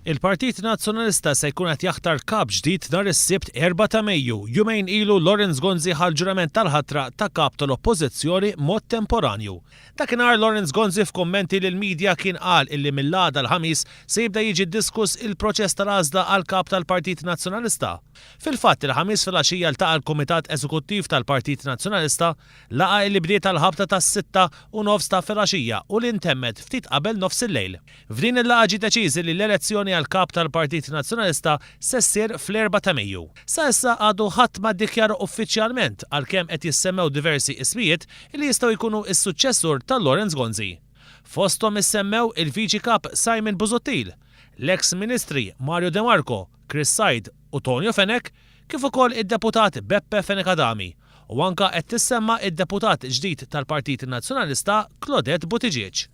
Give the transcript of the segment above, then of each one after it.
Il-Partit Nazzjonalista se jkun qed jaħtar Kap ġdid nhar is-Sibt 4 ta' Mejju. Jumejn ilu Lawrence Gonzi ħa l-ġurament tal-ħatra ta' Kap tal-Oppożizzjoni mod temporanju. Dakinhar Lawrence Gonzi f'kummenti lill-media kien qal illi mill-għada l-Ħamis se jibda jiġi diskuss il-proċess tal-għażla għal Kap tal-Partit Nazzjonalista. Fil-fatt il-Ħamis filgħaxija ltaqa' l-Kumitat Eżekuttiv tal-Partit Nazzjonalista, laqgħa illi bdiet għall-ħabta tas-6:30 ta' filgħaxija u li ntemmet ftit qabel nofsillejl. F'din il-laqgħa ġie deċiż illi l-elezzjoni għal Kap tal-Partit Nazzjonalista se ssir fl-4 ta' Mejju. Sa issa għadu ħadd ma ddikjara uffiċjalment għalkemm qed jissemmew diversi ismijiet illi jistgħu jkunu s-suċċessur ta' Lawrence Gonzi. Fosthom issemmew il-Viċi Kap Simon Busuttil, l-eks Ministri Mario De Marco, Chris Said u Tonio Fenech kif ukoll id-Deputat Beppe Fenech Adami u anka qed tissemma d-Deputat ġdid tal-Partit Nazzjonalista Claudette Buttigieg.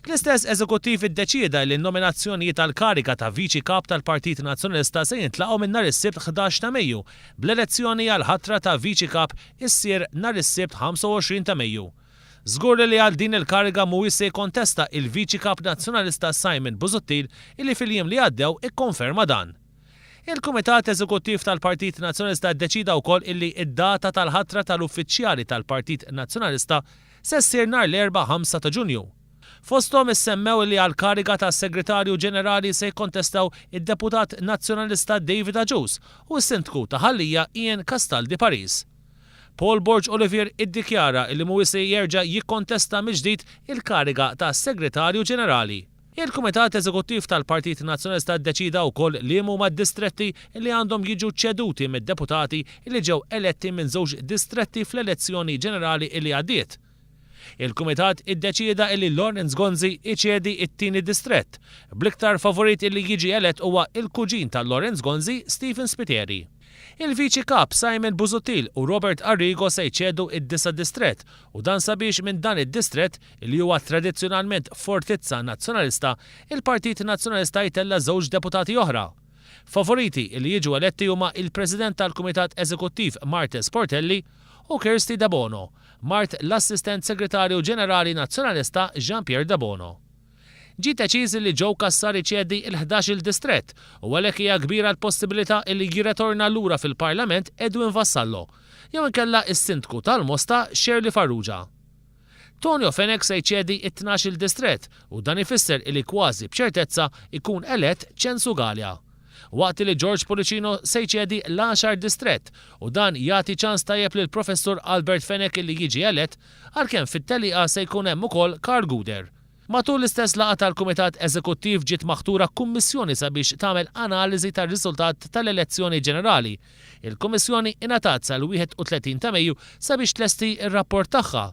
L-istess Eżekuttiv iddeċieda li n-nominazzjonijiet għall-kariga ta' Viċi Kap tal-Partit Nazzjonalista se jintlaqgħu minn nhar is-Sibt 11 ta' Mejju, bl-elezzjoni għall-ħatra ta' Viċi Kap issir nhar is-Sibt 25 ta' Mejju. Żgur li għal din il-kariga mhuwiex se jikkontesta il-Viċi Kap Nazzjonalista Simon Busuttil illi fil-jiem li għaddew ikkonferma dan. Il-Kumitat Eżekuttiv tal-Partit Nazzjonalista ddeċieda wkoll illi d-data tal-ħatra tal-uffiċjali tal-Partit Nazzjonalista se ssir nhar l-Erbgħa 5 ta' Ġunju. Fosthom issemmew illi għall-kariga ta' Segretarju Ġenerali se jikkontestaw id-Deputat Nazzjonalista David Agius u s-Sindku ta' Ħal Lija Ian Castaldi Paris. Paul Borg Olivier iddikjara illi mhuwiex se jerġa' jikkontesta mill-ġdid il-kariga ta' Segretarju Ġenerali. Il-Kumitat Eżekuttiv tal-Partit Nazzjonalista ddeċieda wkoll liem huma d-distretti li għandhom jiġu ċeduti mid-deputati li ġew eletti minn żewġ distretti fl-elezzjoni ġenerali li għaddiet. Il-Kumitat iddeċieda li Lawrence Gonzi iċedi t-tieni distrett, bl-iktar favorit li jiġi elett huwa l-kuġin ta' Lawrence Gonzi, Stephen Spiteri. Il-Viċi Kap Simon Busuttil u Robert Arrigo se jċedu d-disa' distrett u dan sabiex minn dan id-distrett, li huwa tradizzjonalment fortizza Nazzjonalista, il-Partit Nazzjonalista jtella' żewġ deputati oħra. Favoriti li jiġu eletti huma il-President tal-Kumitat Eżekuttiv Marthese Portelli u Kirsty Debono, mart l-Assistent Segretarju Ġenerali Nazzjonalista Jean Pierre Debono. Ġie deċiż li Joe Cassar iċedi l-ħdax-il distrett u għalhekk hija kbira l-possibilità li jirretorna lura fil-Parlament Edwin Vassallo jew inkella s-Sindku tal-Mosta Shirley Farrugia. Tonio Fenech se jċedi t-tnax-il distrett u dan ifisser li kważi b'ċertezza jkun elett Ċensu Galea. Waqt li George Pullicino se jċedi l-għaxar distrett u dan jagħti ċans tajjeb lill-Professur Albert Fenech li jiġi elett għalkemm fit-tellieqa se jkun hemm ukoll Karl Gouder. Matul l-istess laqgħa tal-Kumitat Eżekuttiv ġiet maħtura kummissjoni sabiex tagħmel analiżi tar-riżultat tal-elezzjoni ġenerali. Il-kummissjoni ingħatat sal-31 ta' Mejju sabiex tlesti r-rapport tagħha.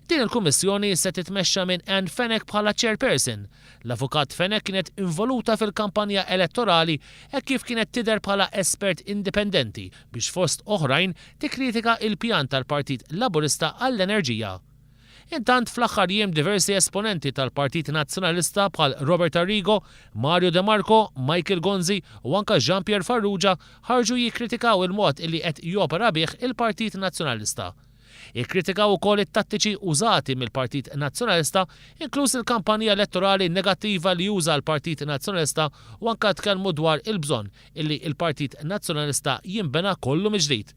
Din il-kummissjoni se titmexxa minn Ann Fenech bħala chairperson. L-Avukat Fenech kienet involuta fil-kampanja elettorali hekk kif kienet tidher bħala espert indipendenti biex fost oħrajn tikkritika il-pjan tal-Partit Laburista għall-enerġija. Intant fl-aħħar jiem diversi esponenti tal-Partit Nazzjonalista bħal Robert Arrigo, Mario De Marco, Michael Gonzi u anka Jean Pierre Farrugia ħarġu jikkritikaw il-mod illi qed jopera bih il-Partit Nazzjonalista. Ikkritikaw ukoll it-tattiċi użati mill-Partit Nazzjonalista inkluż il-kampanja elettorali negattiva li juża l-Partit Nazzjonalista u anka tkellmu dwar il-bżonn illi l-Partit Nazzjonalista jinbena kollu mill-ġdid.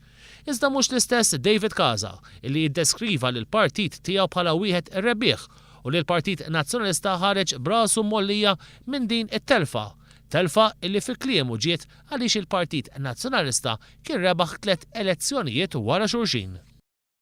Iżda mhux l-istess David Casa, illi iddeskriva lill-partit tiegħu bħala wieħed rebbieħ u li l-Partit Nazzjonalista ħareġ b'rasu mgħollija minn din it-telfa, telfa illi fi kliemu ġiet għaliex il-Partit Nazzjonalista kien rebaħ tlett elezzjonijiet wara xulxin.